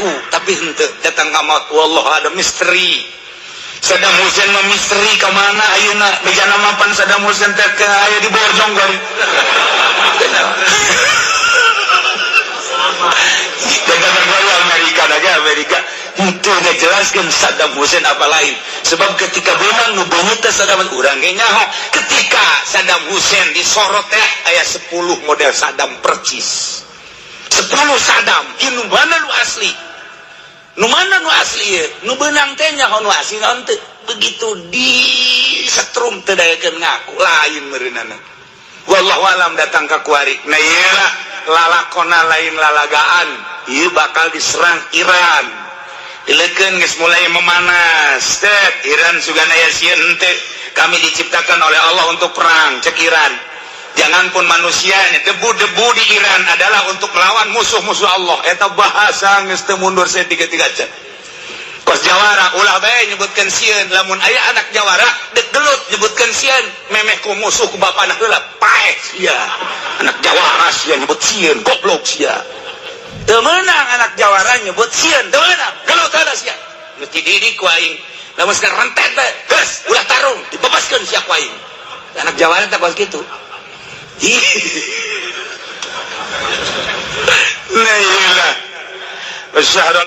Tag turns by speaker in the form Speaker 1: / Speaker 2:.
Speaker 1: Ngaku tapi henteu datang ka maut. Wallah ada misteri. Saddam Hussein mah misteri ka mana ayeuna, bejana mapan Saddam Hussein teh ke aya di Borjong kali. Amerika aja Amerika itu ngejelaskan Saddam Hussein apa lain, sebab ketika benang nu beungeut teh Saddam urang ge nyaho. Ketika Saddam Hussein disorot teh aya 10 model Saddam percis, 10 Saddam. Ieu nu mana nu asli, nu mana nu asli ieu? Nu beunang teh nyaho nu asli naon teu. Begitu di setrum teu daekeun ngaku lain meureunana. Wallahu alam datang ka kuari. Nah, ieu lah lalakona lain lalagaan, ieu bakal diserang Iran. Dileukeun geus mulai memanas. Tet Iran sugan aya sieun henteu. Kami diciptakan oleh Allah untuk perang, cek Iran. Jangan pun manusia, debu-debu di Iran adalah untuk melawan musuh-musuh Allah. Eta bahasa geus teu mundur tiga-tiga cek. Kos jawara ulah bae nyebutkeun sieun, lamun aya anak jawara dek gelut nyebutkeun sieun, memeh ku musuh ku bapana heula paeh sia. Anak jawara sia nyebut sieun, goblok sia. Teu meunang anak jawara nyebut sieun, teu meunang, gelut heula sia. Geus dididik ku aing. Lamun sekarang rentet bae, geus ulah tarung, dibebaskeun sia ku aing. Anak jawara teh kos kitu. Nah, iyalah. Asyhadu